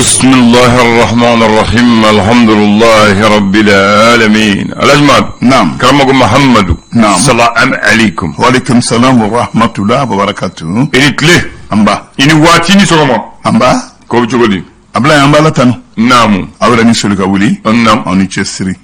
بسم الله الرحمن الرحيم الحمد لله رب العالمين الأجمل. نعم. Karamɔgɔ Muhammadu. نعم. سلام عليكم. وعليكم السلام ورحمة الله وبركاته. I ni tile. Anba. I ni waati ni sɔgɔma. Anba. Ko bɛ cogo di? Ablaye, an b'Ala tanu. Naamu. Aw yɛrɛ ni soli ka wuli. Naam. Aw ni cɛsiri.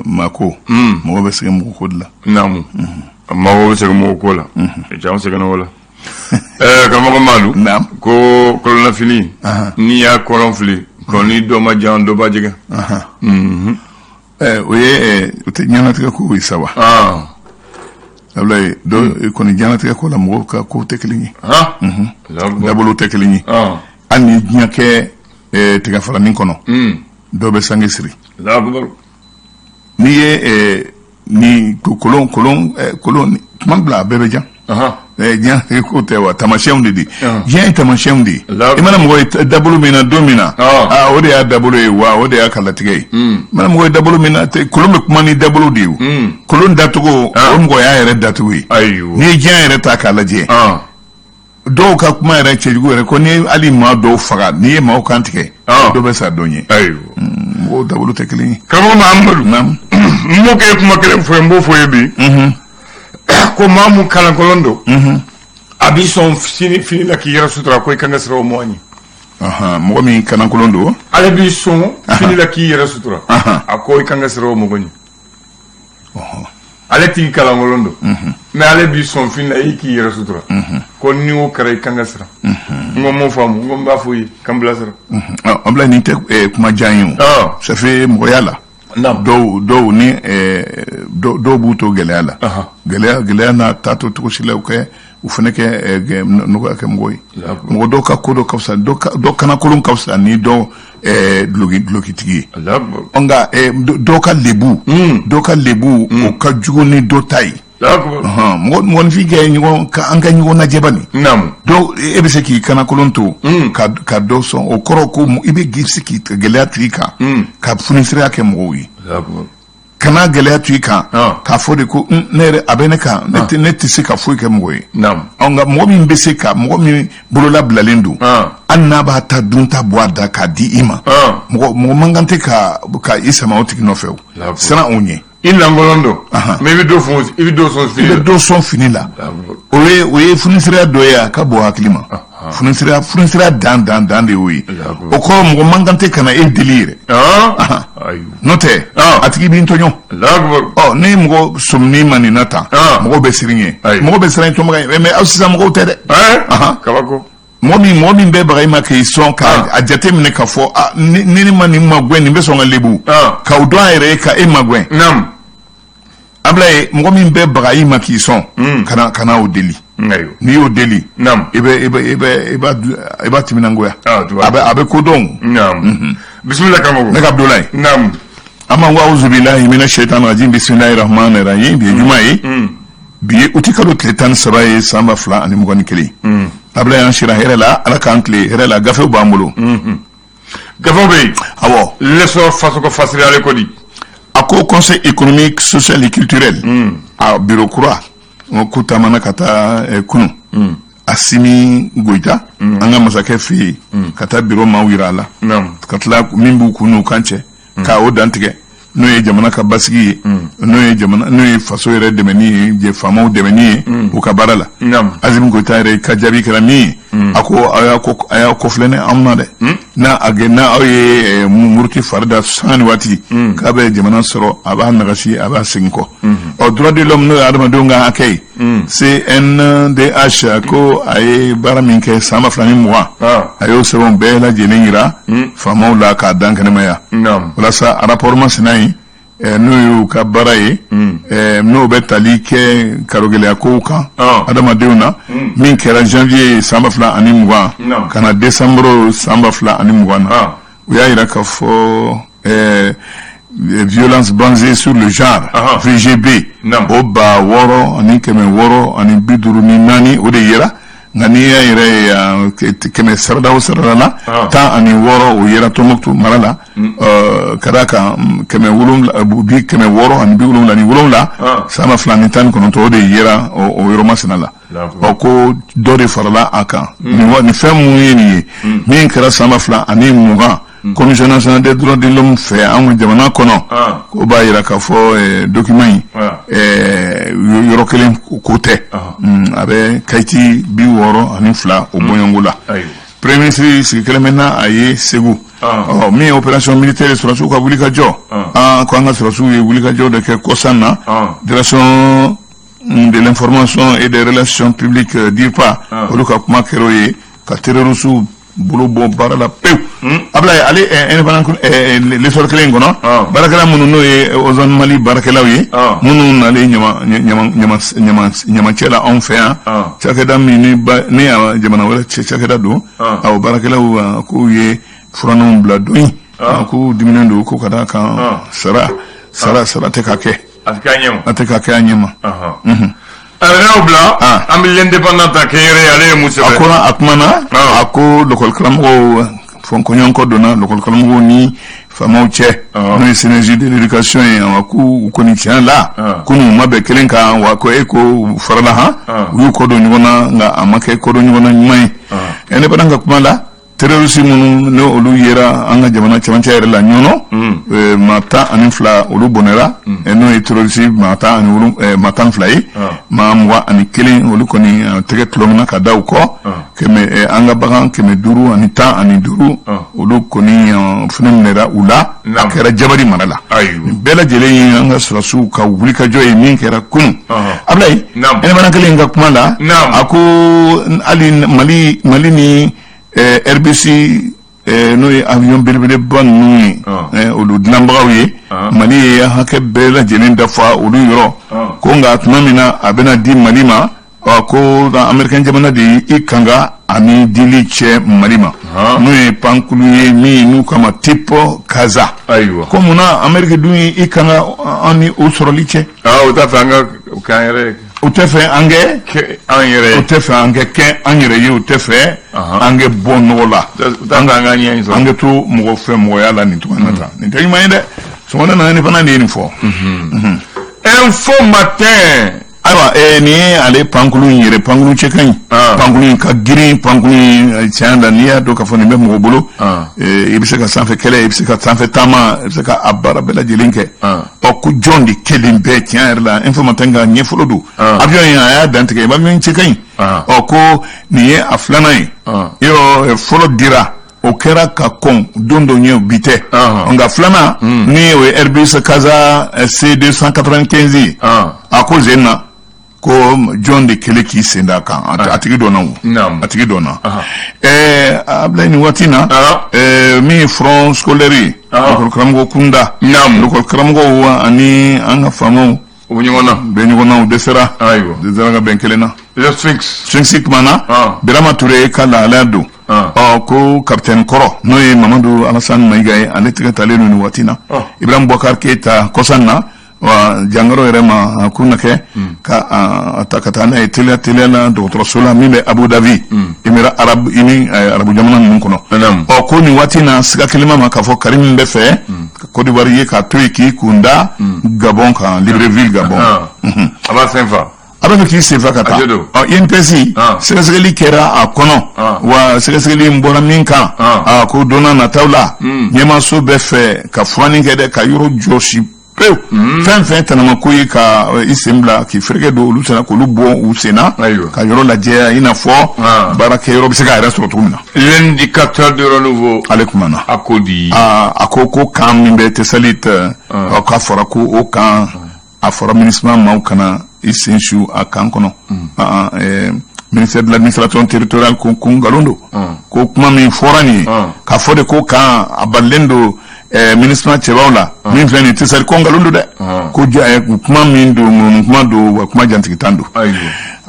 Mako. Mɔgɔ bɛ sɛgɛn mɔgɔ ko de la. Naamu. Mɔgɔ bɛ sɛgɛn mɔgɔ ko la. Caman sɛgɛnna o la. Karamɔgɔ Madu. Naam. Ko kɔlɔnlafili. N'i y'a kɔlɔn fili. Kɔni dɔ ma jan dɔ b'a jɛgɛ. O ye o tɛ diɲɛlatigɛ ko ye sa wa? Ablaye, dɔ kɔni diɲɛlatigɛ ko la, mɔgɔw ka kow tɛ kelen ye. Dabolo tɛ kelen ye. Hali ni diɲɛ kɛ tigɛfaranin kɔnɔ, dɔ bɛ sange siri. Allahu akbar. N'i ye ni kolon kolon kolon tuma bila, a bɛɛ bɛ jan. Diɲɛ ko tɛ wa, tamasiyɛnw de di. Diɲɛ ye tamasiyɛnw de ye. I mana mɔgɔ ye dabolo min na don min na, aa, o de y'a dabolo ye wa, o de y'a kalatigɛ ye. I mana mɔgɔ ye dabolo min na, kolon bɛ kuma ni dabolo de ye o. Kolon dacogo, o mɔgɔ y'a yɛrɛ dacogo ye. Ayiwa. N'i ye diɲɛ yɛrɛ ta k'a lajɛ, dɔw ka kuma yɛrɛ cɛjugu yɛrɛ ko n'i ye hali maa dɔw faga, n'i ye maaw kan tigɛ, dɔ bɛ sa dɔ ɲɛ. Mɔgɔw dabolo tɛ kelen ye. Karamɔgɔ Mahamadu. Naamu. N mɔkɛ ye kuma kelen fɔ ye, n b'o fɔ ye bi. Ko maa mun kalankolon don, a b'i sɔn sini fini la k'i yɛrɛ sutura, ko i kan ka siran o mɔgɔ ɲɛ. Mɔgɔ min kalankolon don. Ale b'i sɔn fini la k'i yɛrɛ sutura, a ko i kan ka siran o mɔgɔ ɲɛ. Ale tigi kalankolon don, mais ale b'i sɔn fini la i k'i yɛrɛ sutura, ko ni o kɛra, i kan ka siran. N ko m'o faamu, n ko n b'a fɔ i ye k'an bilasira. An bila nin tɛ kuma jan ye o. Ça fait mɔgɔya la. Dɔw ni dɔw b'u to gɛlɛya la. Gɛlɛya n'a taa to cogo si la, u kɛ u fana kɛ nɔgɔya kɛ mɔgɔw ye. Mɔgɔ dɔw ka ko dɔ ka fisa, dɔ kanakolon ka fisa ni dɔ dulokitigi ye. Nka dɔw ka lebu, o ka jugu ni dɔ ta ye. Mɔgɔ mɔgɔninfin kɛ ɲɔgɔn ka an ka ɲɔgɔn lajɛ bani. Dɔw, e bɛ se k'i kanakolon to ka dɔ sɔn, o kɔrɔ ko i bɛ se k'i gɛlɛya to i kan ka funisiriya kɛ mɔgɔw ye. Kana gɛlɛya to i kan k'a fɔ de ko ne yɛrɛ a bɛ ne kan, ne tɛ se ka foyi kɛ mɔgɔ ye. Nka mɔgɔ min bɛ se ka, mɔgɔ min bololabilalen don, hali n'a b'a ta dunta bɔ a da k'a di i ma, mɔgɔ man kan tɛ ka i sama o tigi nɔfɛ o. Siran o ɲɛ. I lankolon don, mais i bɛ dɔ fɔ, i bɛ dɔ sɔn I fini bɛ la. Dɔ sɔn fini la, o ye funisiriya dɔ ye, a ka bon hakili ma. Funisiriya dan dan dan de y'o ye. O kɔrɔ, mɔgɔ man kan tɛ ka na e deli yɛrɛ. Ayiwa. N'o tɛ, a tigi b'i tɔɲɔ. Allahu akbar. Ɔ, ni mɔgɔ sɔmini ma nin na tan, mɔgɔw bɛ siran ɲɛ. Mɔgɔ bɛ siran tɔnbaga ye, mais aw sisan mɔgɔw tɛ dɛ. Kabako. Mɔgɔ min bɛ baga i ma k'i sɔn ka a jate minɛ k'a fɔ a ni ma nin magɛn, nin bɛ sɔn ka lebu k'aw dɔn a yɛrɛ ye ka e magɛn. Ablaye, mɔgɔ min bɛ baga i ma k'i sɔn, kana o deli. N'i y'o deli, i bɛ i bɛ i bɛ i b'a i b'a timinangoya. A bɛ ko dɔn. Bisimila, karamɔgɔ. Ne ka Abdoulaye. An b'an ko أعوذ بالله من الشيطان الرجيم بسم الله الرحمن الرحيم. Bi ye juma ye, bi ye uti kalo tile 13 ye, san 2021. Ablaye, an sira hɛrɛ la, Ala k'an tile hɛrɛ la. Gafew b'an bolo. Gafew bɛ yen. Awɔ. L'Essor faso ko fasiri, ale ko di? A ko Conseil économique, social et culturel, a bureau kura, n ko k'u taamana ka taa kunun Asimi Goyita, an ka masakɛ fɛ yen, ka taa bureau maaw yira a la, ka tila min b'u kun n'u kan cɛ ka o dantigɛ, n'o ye jamana ka basigi ye, n'o ye jamana, n'o ye faso yɛrɛ dɛmɛni ye, faamaw dɛmɛni ye u ka baara la. Asimi Goyita yɛrɛ ka jaabi kɛra min ye, a ko a y'aw kɔfilɛ ne anw na dɛ, n'a a gɛ n'a aw ye muruti fari da sanga ni waati k'a bɛ jamana sɔrɔ, a b'a nagasi, a b'a segin kɔ. Ɔ, droit de l'homme, n'o ye adamadenw ka hakɛ ye, CNDH, ko a ye baara min kɛ san 2020, a y'o sɛbɛnw bɛɛ lajɛlen yira faamaw la k'a dan kɛnɛmaya, walasa rapport masina in n'o y'u ka baara ye, n'o bɛ tali kɛ karogɛlɛya kow kan adamadenw na, min kɛra janvier san 2020 ka na décembre san 2020 na. U y'a yira k'a fɔ violence basée sur le genre, VGB, o 6654, o de yera. Nka n'i y'a yɛrɛ ye yan, kɛmɛ sarada o sarada la, 16, o yera Tɔnbukutu mara la. Ka d'a kan kɛmɛ wolonwula bi 677 san 2019, o de yera o yɔrɔ masina la. Ɔ, ko dɔ de farala a kan. Nin fɛn mun ye nin ye min kɛra san 2020 Commission nationale des droits de l'homme fɛ an ka jamana kɔnɔ, ko b'a yira k'a fɔ document in yɔrɔ kelen ko tɛ, a bɛ kayiti 62 o bɔɲɔgɔnko la. Premier ministre sigi kelen bɛ n'a a ye Segu. Ɔ, min ye opération militaire, sɔrɔsiw ka wulikajɔ, ko an ka sɔrɔsiw ye wulikajɔ de kɛ kɔsan na. Direction de l'information et des relations publiques, DIRPA, olu ka kuma kɛra o ye ka terroristes bolo bɔ baara la pewu. Ablaye, ale indépendant, l'essor kelen in kɔnɔ, baarakɛla minnu n'o ye Ozone Mali baarakɛlaw ye, minnu nalen ɲama ɲama ɲama ɲama ɲamacɛ la anw fɛ yan, cakɛda min ni ba ni jamana wɛrɛ cɛ cakɛda don, awɔ, baarakɛlaw k'u ye furananw bila don in, k'u diminen don ko ka d'a kan sara sara sara tɛ ka kɛ. A tɛ k'a ɲɛ ma. A tɛ ka kɛ a ɲɛ ma. A y'aw bila. An bɛ l'Indépendant ta kɛnyɛrɛ ye, ale ye mun A sɛbɛn? ko a kumana, a ko lakɔli karamɔgɔw fɔnkɔɲɔgɔnkɔ donna lakɔli karamɔgɔw ni faamaw cɛ, n'o ye synergie de l'éducation ye. Awa, k'u kɔni tiɲɛ la ko n'u ma bɛn kelen kan wa, ko e ko u farala han, u y'u kɔ don ɲɔgɔn na, nka a ma kɛ kɔdon ɲɔgɔn na ɲuman ye. Indépendant ka kuma la, terroriste minnu ne olu yera an ka jamana cɛmancɛ yɛrɛ la Ɲɔnɔ, maa 12 olu bɔnɛra, n'o ye terroriste maa tan ani maa 12 ye, maa 21 olu kɔni tɛgɛ tulomina ka da u kɔ, kɛmɛ an ka bagan 515 olu kɔni fɛnɛ minɛra u la. A kɛra Jabari mara la. Nin bɛɛ lajɛlen ye an ka sɔrɔsiw ka wulikajɔ ye min kɛra kunun. Abulayi, indépendant kelen in ka kuma la, a ko hali Mali ni Airbus, n'o ye avion belebeleba ninnu ye, olu dilanbagaw ye, Mali ye hakɛ bɛɛ lajɛlen dafa olu yɔrɔ ko, nka tuma min na a bɛna di Mali ma, ko Américain jamana de ye i kanga ani dili cɛ Mali ma, n'o ye pankulu ye min n'u kama type Casa. Ko munna Amérique dun ye i kanga an ni o sɔrɔli cɛ? O t'a fɛ an ka k'an yɛrɛ ye. U tɛ fɛ an kɛ an yɛrɛ ye. U tɛ fɛ an kɛ kɛ an yɛrɛ ye, u tɛ fɛ an kɛ bɔ nɔgɔ la. U t'a fɛ an ka ɲɛ sɔrɔ. An kɛ to mɔgɔ fɛ mɔgɔya la nin cogoya in na tan. Nin tɛ ɲuman ye dɛ. Sɔgɔmada nana ni fana de ye nin fɔ. Info Matin. Ayiwa, nin ye ale pankulu in yɛrɛ, pankulu cɛ ka ɲi, pankulu in ka girin, pankulu in tiɲɛ la, n'i y'a dɔn k'a fɔ nin bɛ mɔgɔ bolo, i bɛ se ka sanfɛ kɛlɛ, i bɛ se ka sanfɛ taama, i bɛ se ka a baara bɛɛ lajɛlen kɛ. Ɔ, ko jɔn de kelen bɛɛ tiɲɛ yɛrɛ la, Info Matin ka ɲɛfɔlɔ don. Avion in, a y'a dantigɛ, avion in cɛ ka ɲi. Ɔ, ko nin ye a filanan ye. Yɔrɔ fɔlɔ dira, o kɛra ka kɔn don dɔ ɲɛ, bi tɛ. Nka filanan ni o ye Airbus Casa C295 ye. A ko zen na ko jɔn de kelen k'i sen da kan, a tigi dɔnna o, a tigi dɔnna. Abulayi, nin waati na, min ye front scolaire ye, lekɔli karamɔgɔ kunda, lekɔli karamɔgɔw ani an ka faamaw U bɛ ɲɔgɔn na. Bɛ ɲɔgɔn na, u dɛsɛra. Dɛsɛra ka bɛn kelen na. Le Sphinx. Sphinx kumana. Birama Ture ka lahalaya don. Ɔ, ko capitaine kɔrɔ, n'o ye Mamadu Alassane Mayiga ye, ale tɛgɛ talen don nin waati na. Ibrahim Boubacar Keita, kɔsan na wa, jangaro yɛrɛ ma a kun na kɛ ka a ta ka taa n'a ye teliya teliya la dɔgɔtɔrɔso la min bɛ Abu Dhabi, Émirats arabes unis, arabu jamana ninnu kɔnɔ. Ɔ, ko nin waati na, siga kelen ma k'a fɔ Karim bɛ fɛ Côte d'Ivoire ye k'a to yen k'i kun da Gabon kan, Libreville, Gabon. A b'a sen fa. A bɛ fɛ k'i senfa ka taa. A don. Ɔ, INPS, sɛgɛsɛgɛli kɛra a kɔnɔ wa, sɛgɛsɛgɛli in bɔra min kan, a ko don n'a nataw la, ɲɛmaaso bɛ fɛ ka furanni kɛ dɛ, ka yɔrɔ jɔsi pewu, fɛn fɛn tanamako ye ka i sen bila k'i fereke don olu senna, k'olu bɔ u sen na, ka yɔrɔ lajɛya, i n'a fɔ baarakɛyɔrɔ bɛ se k'a yɛrɛ sɔrɔ cogo min na. L'indicateur de renouveau. Ale kumana. A ko di. Aa, a ko ko kan min bɛ Tessalit, ɔ, k'a fɔra ko o kan, a fɔra MINUSMA maaw kana i sen su a kan kɔnɔ. Ah, ministère de l'administration territoriale ko nkalon don, ko kuma min fɔra nin ye, k'a fɔ de ko kan a balilen don MINUSMA cɛbaw la min filɛ nin ye Tessalit, ko nkalon don dɛ, ko kuma min don, ŋunuŋunu kuma don wa, kuma jantigitan don.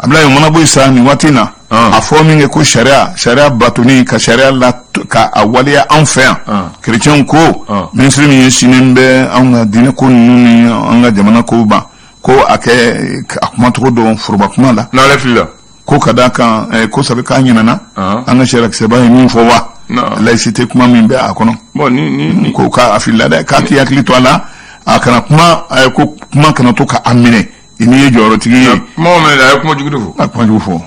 Abulayi, o mana bɔ yen sa, nin waati in na, a fɔ min kɛ ko sariya batoni, ka sariya la ka a waleya anw fɛ yan, kerecɛnw ko minisiri min ɲɛsinnen bɛ anw ka diinɛ ko ninnu ni an ka jamana kow ma, ko a kɛ a kumacogo dɔn foroba kuma la. N'ale filila. Ko ka d'a kan ko sabu k'a ɲinɛna an ka sariyakisɛba ye min fɔ wa, laïcité kuma min bɛ a kɔnɔ. Bon, ni ko k'a filila dɛ, k'a k'i hakili to a la, a kana kuma ko kuma kana to ka a minɛ. I n'i ye jɔyɔrɔtigi ye. Kuma min a ye kuma jugu de fɔ. A kuma jugu fɔ.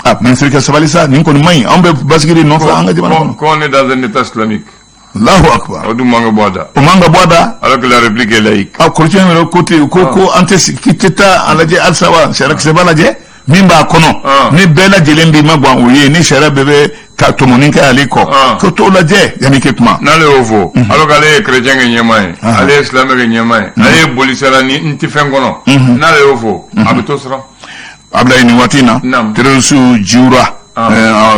A minisiri ka sabali sa, nin kɔni man ɲi, anw bɛ basigi de nɔfɛ an ka jamana kɔnɔ. Qu'on est dans un état islamique. Allahu akbar. O dun man ka bɔ a da. O man ka bɔ a da. Alors que la république est laïque. A chrétien yɛrɛ ko ten ko an tɛ k'i tɛ taa a lajɛ halisa wa sariyakisɛba lajɛ min b'a kɔnɔ ni bɛɛ lajɛlen b'i ma gan o ye, ni sariya bɛɛ bɛ ka tɔmɔni kɛ ale kɔ, ko t'o lajɛ yanni k'i kuma. N'ale y'o fɔ, alors qu'ale ye chrétien kɛ ɲɛmaa ye, ale ye silamɛ kɛ ɲɛmaa ye, ale ye bolisala ni n tɛ fɛn kɔnɔ, n'ale y'o fɔ, a bɛ to siran. Abulayi, nin waati in na, terroriste jiwura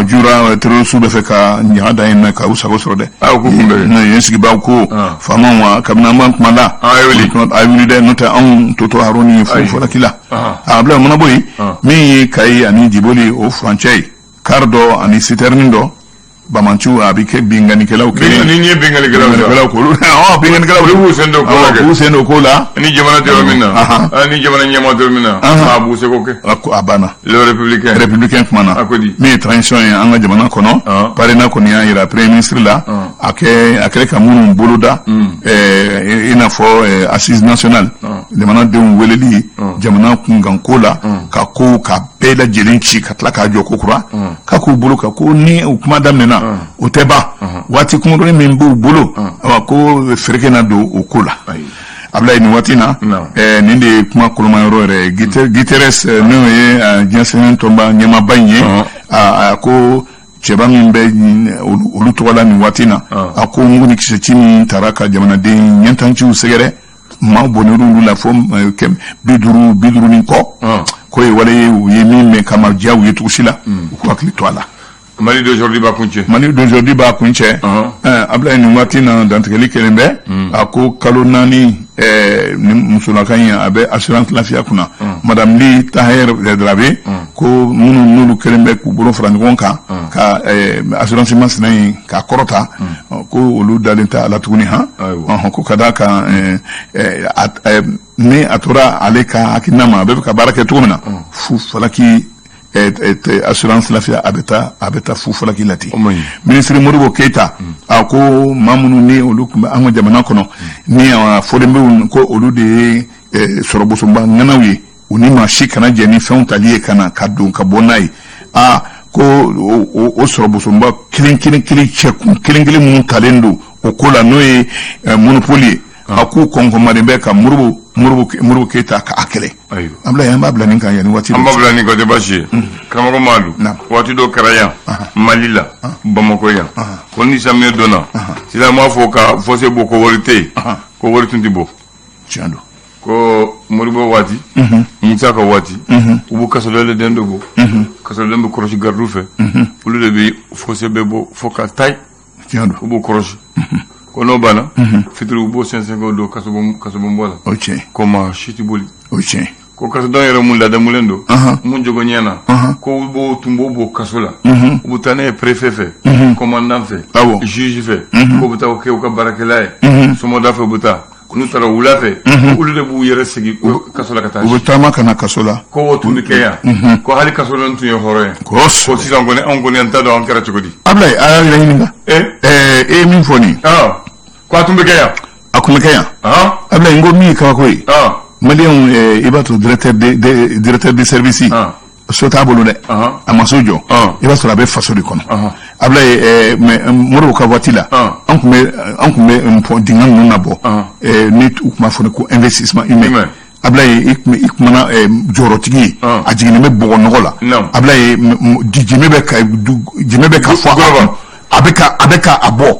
jura, terroriste bɛ fɛ ka ɲaga da yen ka u sago sɔrɔ dɛ. Aw k'u kunbɛn. Yen sigibaaw ko faamaw ma, kabini an b'an kuma la. A ye wuli. A ye wuli dɛ, n'o tɛ anw totɔ Haruni fu falaki la. Abulayi, o mana bɔ yen, min ye Kayi ani Jiboli o furancɛ ye, car dɔ ani citerne dɔ, bamanciw a bɛ kɛ binkannikɛlaw kelen. Ni ye binkannikɛlaw k'olu binkannikɛlaw olu b'u sen don ko la kɛ. K'u sen don ko la. Ni jamana tɛ yɔrɔ min na, ni jamana ɲɛmaa tɛ yɔrɔ min na, a b'u seko kɛ. A banna. Le républicain. Républicain kumana. A ko di. Min ye transition ye an ka jamana kɔnɔ, PARENA kɔni y'a yira premier ministre la, a kɛ a kɛlen ka minnu boloda, i n'a fɔ assise nationale, jamanadenw weleli jamana kunkanko la, ka ko ka bɛɛ lajɛlen ci ka tila k'a jɔ ko kura, k'a k'u bolo kan ko ni u kuma daminɛna, o tɛ ban, waati kunkurunin min b'u bolo, awa, ko fereke na don o ko la. Abulayi, nin waati na, nin de ye kuma kolomayɔrɔ yɛrɛ ye. Guterres, n'o ye diɲɛ sɛnɛ tɔnba ɲɛmaaba in ye, a ko cɛba min bɛ olu tɔgɔ la nin waati na, a ko mugu ni kisɛci min taara ka jamanaden ɲɛntanciw sɛgɛrɛ, maaw bɔnɛr'olu la fo 50, 50 ni kɔ, k'o ye wale ye u ye min mɛn kama diya u ye cogo si la, u k'u hakili to a la. Mali d'aujourd'hui b'a kun cɛ. Mali d'aujourd'hui b'a kun cɛ. Abulayi, nin waati na, dantigɛli kelen bɛ, a ko kalo 4 ni musolaka in a bɛ assurance lafiya kunna, madame Ly Taher Drabe, ko minnu n'olu kelen bɛ k'u bolo fara ɲɔgɔn kan ka assurance masina in k'a kɔrɔta, ko olu dalen tɛ a la tuguni han, ko ka d'a kan ni a tora ale ka hakilina ma, a bɛ ka baara kɛ cogo min na, fu falaki assurance lafiya a bɛ taa fu falaki la ten. Minisiri Modibo Keyita, a ko maa minnu ni olu tun bɛ an ka jamana kɔnɔ, ni a fɔlen bɛ ko olu de ye sɔrɔbosonba ŋanaw ye, u ni maa si kana jɛ ni fɛnw tali ye ka na ka don ka bɔ n'a ye. Aa, ko o sɔrɔbosonba kelen kelen kelen, cɛkun kelen kelen minnu talen don o ko la, n'o ye monopole ye, a k'u kɔnkɔnmalen bɛ ka Modibo Keyita k'a kɛlɛ. Abulayi, an b'a bila nin kan yanni waati. An b'a bila nin kan, o tɛ baasi ye. Karamɔgɔ Madu, waati dɔ kɛra yan Mali la, Bamakɔ yan, ko ni samiyɛ donna sisan, an b'a fɔ ka fossé bɔ, ko wari tɛ yen, ko wari tun tɛ bɔ. Tiɲɛ don. Ko Modibo waati, Musa ka waati, u b'u kasoden den dɔ bɔ, kasoden bɛ kɔlɔsi gardiw fɛ, olu de bɛ fossé bɛɛ bɔ fo ka taille. Tiɲɛ don. U b'u kɔlɔsi, ko n'o banna, fitiri, u b'o sɛnsɛn k'o don kasobon bɔ la. O tiɲɛ. Ko maa si tɛ boli. O tiɲɛ. Ko kasoden yɛrɛ mun ladamulen don, mun jogo ɲɛ na, ko u b'o tun b'o bɔ kaso la, u bɛ taa n'a ye préfet fɛ, commandant fɛ, juge fɛ, k'o bɛ taa kɛ u ka baarakɛla ye sɔgɔmada fɛ, u bɛ taa n'u taara wula fɛ, olu de b'u yɛrɛ segin kaso la ka taa. U bɛ taama ka na kaso la. Ko o tun bɛ kɛ yan, ko hali kasoden tun ye hɔrɔn ye. Ko sisan kɔni, anw kɔni an t'a dɔn an kɛra cogo di. Abulayi, a y'a yɛrɛ ɲininka. E ye min fɔ nin. Ko a tun bɛ kɛ yan. A tun bɛ kɛ yan. Abulayi, n ko min ye kabako ye. Maliyɛnw, i b'a to directeur de service so t'a bolo dɛ, a ma so jɔ, i b'a sɔrɔ a bɛ faso de kɔnɔ. Abulayi, Modibo ka waati la, an tun bɛ dingɛ ninnu nabɔ ni u tun b'a fɔ ko investissement humain. Abulayi, i kumana jɔyɔrɔtigi ye, a jiginnen bɛ bɔgɔ nɔgɔ la. Abulayi, jɛmɛ bɛ ka fɔ a bɛ ka a bɔ.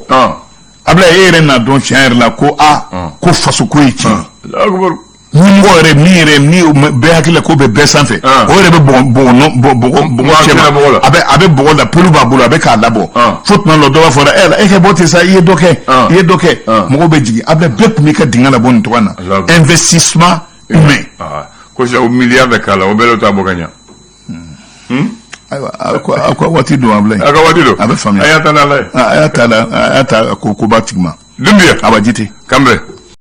Abulayi, e yɛrɛ n'a dɔn tiɲɛ yɛrɛ la ko a ko faso ko ye tiɲɛ ye. Ɲɛmɔgɔ yɛrɛ min yɛrɛ ni bɛɛ hakili la ko bɛ bɛɛ sanfɛ, o yɛrɛ bɛ bɔgɔ bɔgɔ bɔgɔ cɛma, a bɛ bɔgɔ la, pelu b'a bolo, a bɛ k'a labɔ fo tuma dɔ, dɔ b'a fɔ e kɛ bɔ ten sa, i ye dɔ kɛ, i ye dɔ kɛ, mɔgɔw bɛ jigin. A bɛ bɛɛ tun b'i ka dingɛ labɔ nin cogoya na, investissement humain. Ko sisan o miliyari bɛ k'a la, o bɛɛ t'a bɔ ka ɲa. Ayiwa, aw ka waati don, Abulayi. A ka waati don. A bɛ faamuya. A y'a ta n'Ala ye. A y'a ta la, a y'a ta ko koba tigi ma. Dunbiya. Abajite. Kanbɛ.